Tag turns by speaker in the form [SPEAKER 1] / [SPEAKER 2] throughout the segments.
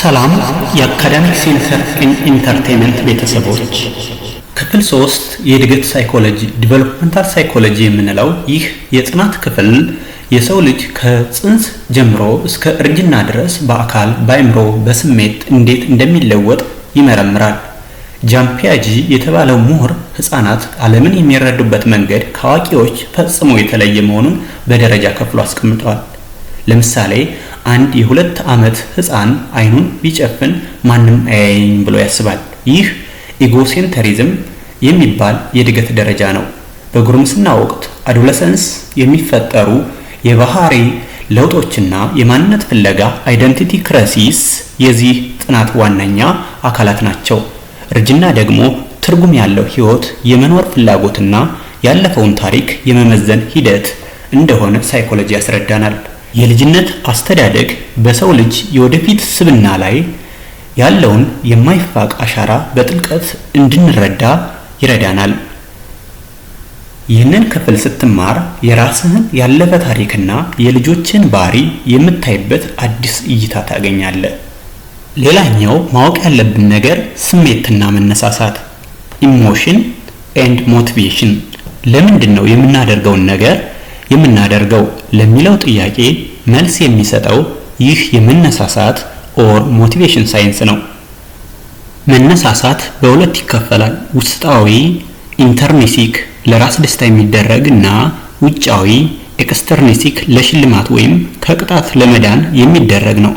[SPEAKER 1] ሰላም የ Academic Center Entertainment ቤተሰቦች፣ ክፍል 3 የእድገት ሳይኮሎጂ developmental psychology የምንለው ይህ የጥናት ክፍል የሰው ልጅ ከጽንስ ጀምሮ እስከ እርጅና ድረስ በአካል፣ በአእምሮ፣ በስሜት እንዴት እንደሚለወጥ ይመረምራል። ዣን ፒያጄ የተባለው ምሁር ህፃናት ዓለምን የሚረዱበት መንገድ ከአዋቂዎች ፈጽሞ የተለየ መሆኑን በደረጃ ከፍሎ አስቀምጧል። ለምሳሌ አንድ የ2 ዓመት ህፃን አይኑን ቢጨፍን ማንም አያየኝም ብሎ ያስባል። ይህ egocentrism የሚባል የእድገት ደረጃ ነው። በጉርምስና ወቅት adolescence የሚፈጠሩ የባህሪ ለውጦችና የማንነት ፍለጋ identity crisis የዚህ ጥናት ዋነኛ አካላት ናቸው። እርጅና ደግሞ ትርጉም ያለው ህይወት የመኖር ፍላጎትና ያለፈውን ታሪክ የመመዘን ሂደት እንደሆነ ሳይኮሎጂ ያስረዳናል። የልጅነት አስተዳደግ በሰው ልጅ የወደፊት ስብዕና ላይ ያለውን የማይፋቅ አሻራ በጥልቀት እንድንረዳ ይረዳናል። ይህንን ክፍል ስትማር የራስህን ያለፈ ታሪክና የልጆችህን ባህሪ የምታይበት አዲስ እይታ ታገኛለህ። ሌላኛው ማወቅ ያለብን ነገር ስሜትና መነሳሳት emotion and motivation። ለምንድን ነው የምናደርገውን ነገር የምናደርገው ለሚለው ጥያቄ መልስ የሚሰጠው ይህ የመነሳሳት or motivation ሳይንስ ነው። መነሳሳት በሁለት ይከፈላል። ውስጣዊ intrinsic ለራስ ደስታ የሚደረግ እና ውጫዊ extrinsic ለሽልማት ወይም ከቅጣት ለመዳን የሚደረግ ነው።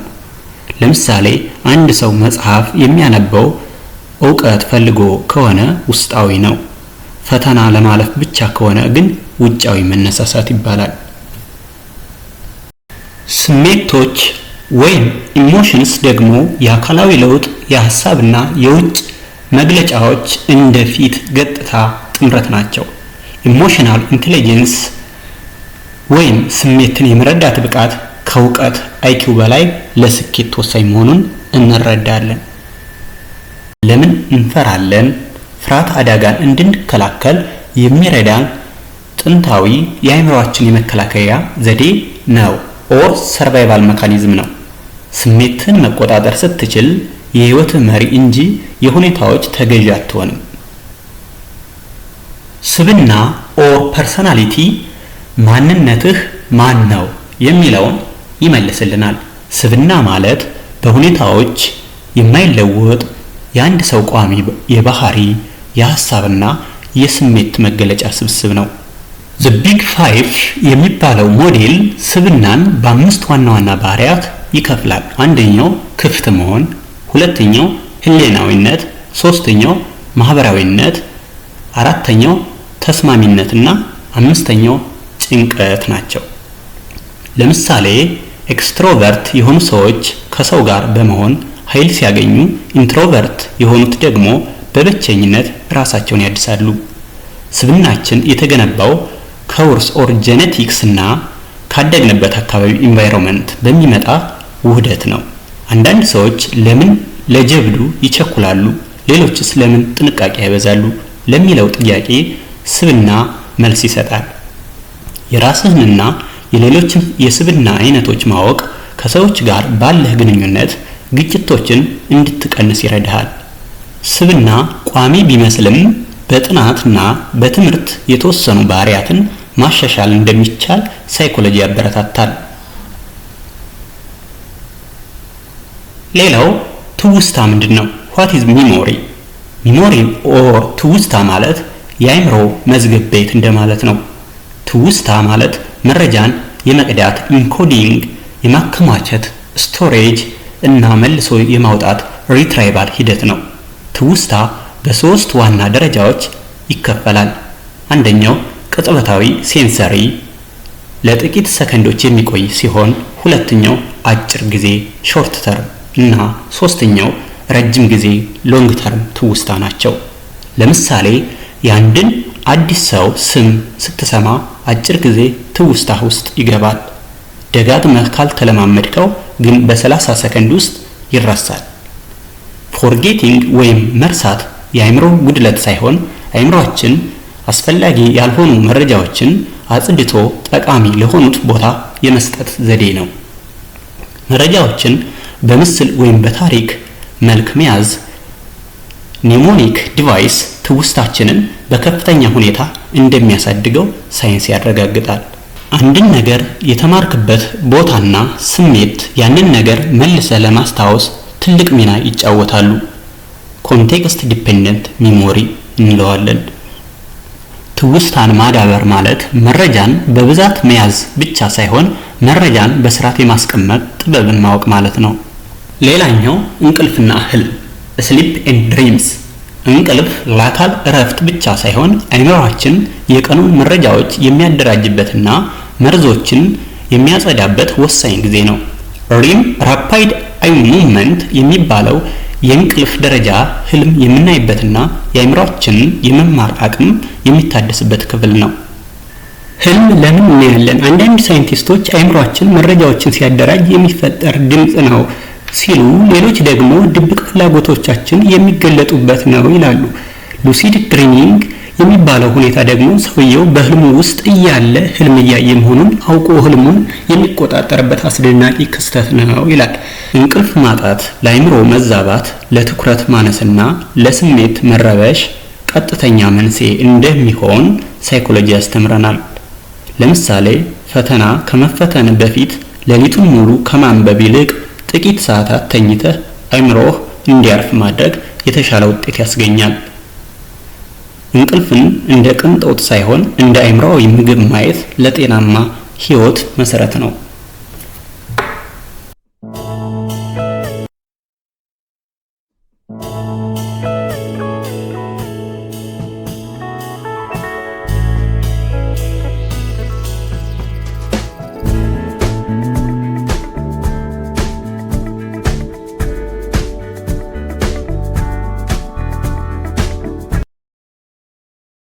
[SPEAKER 1] ለምሳሌ አንድ ሰው መጽሐፍ የሚያነበው እውቀት ፈልጎ ከሆነ ውስጣዊ ነው። ፈተና ለማለፍ ብቻ ከሆነ ግን ውጫዊ መነሳሳት ይባላል። ስሜቶች ወይም emotions ደግሞ የአካላዊ ለውጥ፣ የሀሳብና የውጭ መግለጫዎች እንደ ፊት ገጽታ ጥምረት ናቸው። Emotional intelligence ወይም ስሜትን የመረዳት ብቃት ከእውቀት IQ በላይ ለስኬት ወሳኝ መሆኑን እንረዳለን። ለምን እንፈራለን? ፍርሃት አደጋን እንድንከላከል የሚረዳን ጥንታዊ የአእምሯችን የመከላከያ ዘዴ ነው or survival mechanism ነው። ስሜትን መቆጣጠር ስትችል የህይወትህ መሪ እንጂ የሁኔታዎች ተገዢ አትሆንም። ስብዕና or personality ማንነትህ ማን ነው የሚለውን ይመልስልናል። ስብዕና ማለት በሁኔታዎች የማይለወጥ የአንድ ሰው ቋሚ የባህሪ፣ የሀሳብና የስሜት መገለጫ ስብስብ ነው። The Big Five የሚባለው ሞዴል ስብዕናን በአምስት ዋና ዋና ባህሪያት ይከፍላል። አንደኛው ክፍት መሆን፣ ሁለተኛው ህሊናዊነት፣ ሶስተኛው ማህበራዊነት፣ አራተኛው ተስማሚነትና አምስተኛው ጭንቀት ናቸው። ለምሳሌ extrovert የሆኑ ሰዎች ከሰው ጋር በመሆን ኃይል ሲያገኙ፣ introvert የሆኑት ደግሞ በብቸኝነት ራሳቸውን ያድሳሉ። ስብዕናችን የተገነባው ከውርስ or genetics እና ካደግንበት አካባቢ environment በሚመጣ ውህደት ነው። አንዳንድ ሰዎች ለምን ለጀብዱ ይቸኩላሉ፣ ሌሎችስ ለምን ጥንቃቄ ያበዛሉ ለሚለው ጥያቄ ስብዕና መልስ ይሰጣል። የራስህንና የሌሎችን የስብዕና አይነቶች ማወቅ ከሰዎች ጋር ባለህ ግንኙነት ግጭቶችን እንድትቀንስ ይረዳሃል። ስብዕና ቋሚ ቢመስልም በጥናትና በትምህርት የተወሰኑ ባህሪያትን ማሻሻል እንደሚቻል ሳይኮሎጂ ያበረታታል። ሌላው ትውስታ ምንድን ነው? What is memory? Memory or ትውስታ ማለት የአእምሮ መዝገብ ቤት እንደማለት ነው። ትውስታ ማለት መረጃን የመቅዳት encoding፣ የማከማቸት storage እና መልሶ የማውጣት retrieval ሂደት ነው። ትውስታ በሶስት ዋና ደረጃዎች ይከፈላል። አንደኛው ቅጽበታዊ sensory ለጥቂት ሰከንዶች የሚቆይ ሲሆን፣ ሁለተኛው አጭር ጊዜ short term እና ሶስተኛው ረጅም ጊዜ long term ትውስታ ናቸው። ለምሳሌ የአንድን አዲስ ሰው ስም ስትሰማ አጭር ጊዜ ትውስታ ውስጥ ይገባል። ደጋግመህ ካልተለማመድከው ግን በ30 ሰከንድ ውስጥ ይረሳል። Forgetting ወይም መርሳት የአእምሮ ጉድለት ሳይሆን አእምሯችን አስፈላጊ ያልሆኑ መረጃዎችን አጽድቶ ጠቃሚ ለሆኑት ቦታ የመስጠት ዘዴ ነው። መረጃዎችን በምስል ወይም በታሪክ መልክ መያዝ mnemonic device ትውስታችንን በከፍተኛ ሁኔታ እንደሚያሳድገው ሳይንስ ያረጋግጣል። አንድን ነገር የተማርክበት ቦታና ስሜት ያንን ነገር መልሰህ ለማስታወስ ትልቅ ሚና ይጫወታሉ። Context dependent memory እንለዋለን። ትውስታን ማዳበር ማለት መረጃን በብዛት መያዝ ብቻ ሳይሆን መረጃን በስርዓት የማስቀመጥ ጥበብን ማወቅ ማለት ነው። ሌላኛው እንቅልፍና ህልም፣ sleep and dreams። እንቅልፍ ለአካል እረፍት ብቻ ሳይሆን አእምሯችን የቀኑን መረጃዎች የሚያደራጅበትና መርዞችን የሚያጸዳበት ወሳኝ ጊዜ ነው። REM፣ rapid eye movement የሚባለው የእንቅልፍ ደረጃ፣ ህልም የምናይበትና የአእምሯችን የመማር አቅም የሚታደስበት ክፍል ነው። ህልም ለምን እናያለን? አንዳንድ ሳይንቲስቶች አእምሯችን መረጃዎችን ሲያደራጅ የሚፈጠር ድምፅ ነው ሲሉ፣ ሌሎች ደግሞ ድብቅ ፍላጎቶቻችን የሚገለጡበት ነው ይላሉ። Lucid dreaming የሚባለው ሁኔታ ደግሞ ሰውየው በህልሙ ውስጥ እያለ ህልም እያየ መሆኑን አውቆ ህልሙን የሚቆጣጠርበት አስደናቂ ክስተት ነው ይላል። እንቅልፍ ማጣት ለአእምሮ መዛባት፣ ለትኩረት ማነስና ለስሜት መረበሽ ቀጥተኛ መንስኤ እንደሚሆን ሳይኮሎጂ ያስተምረናል። ለምሳሌ ፈተና ከመፈተን በፊት ሌሊቱን ሙሉ ከማንበብ ይልቅ ጥቂት ሰዓታት ተኝተህ አእምሮህ እንዲያርፍ ማድረግ የተሻለ ውጤት ያስገኛል። እንቅልፍን እንደ ቅንጦት ሳይሆን እንደ አእምሮአዊ ምግብ ማየት ለጤናማ ህይወት መሰረት ነው።